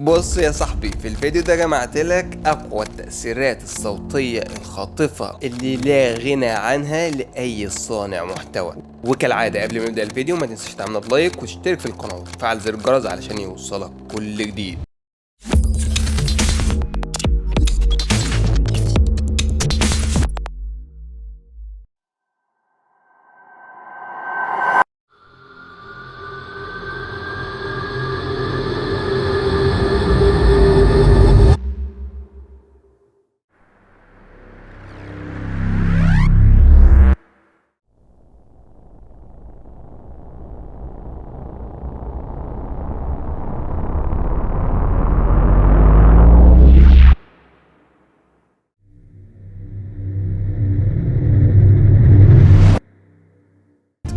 بص يا صاحبي، في الفيديو ده جمعت لك اقوى التأثيرات الصوتية الخاطفة اللي لا غنى عنها لأي صانع محتوى. وكالعادة قبل ما نبدأ الفيديو ما تنساش تعمل ب like وتشترك في القناة وتفعل زر الجرس علشان يوصلك كل جديد.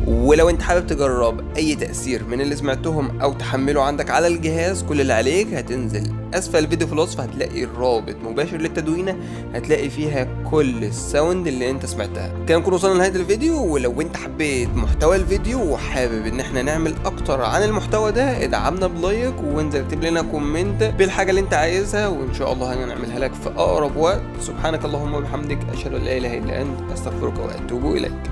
ولو انت حابب تجرب اي تأثير من اللي سمعتهم او تحمله عندك على الجهاز، كل اللي عليك هتنزل اسفل الفيديو في الوصف، هتلاقي الرابط مباشر للتدوينة، هتلاقي فيها كل ال sound اللي انت سمعتها. كده نكون وصلنا لنهاية الفيديو. ولو انت حبيت محتوى الفيديو وحابب ان احنا نعمل اكتر عن المحتوى ده، ادعمنا ب like وانزل اكتب لنا comment بالحاجة اللي انت عايزها، وان شاء الله هنعملها لك في اقرب وقت. سبحانك اللهم وبحمدك، اشهد ان لا اله الا انت، استغفرك واتوب اليك.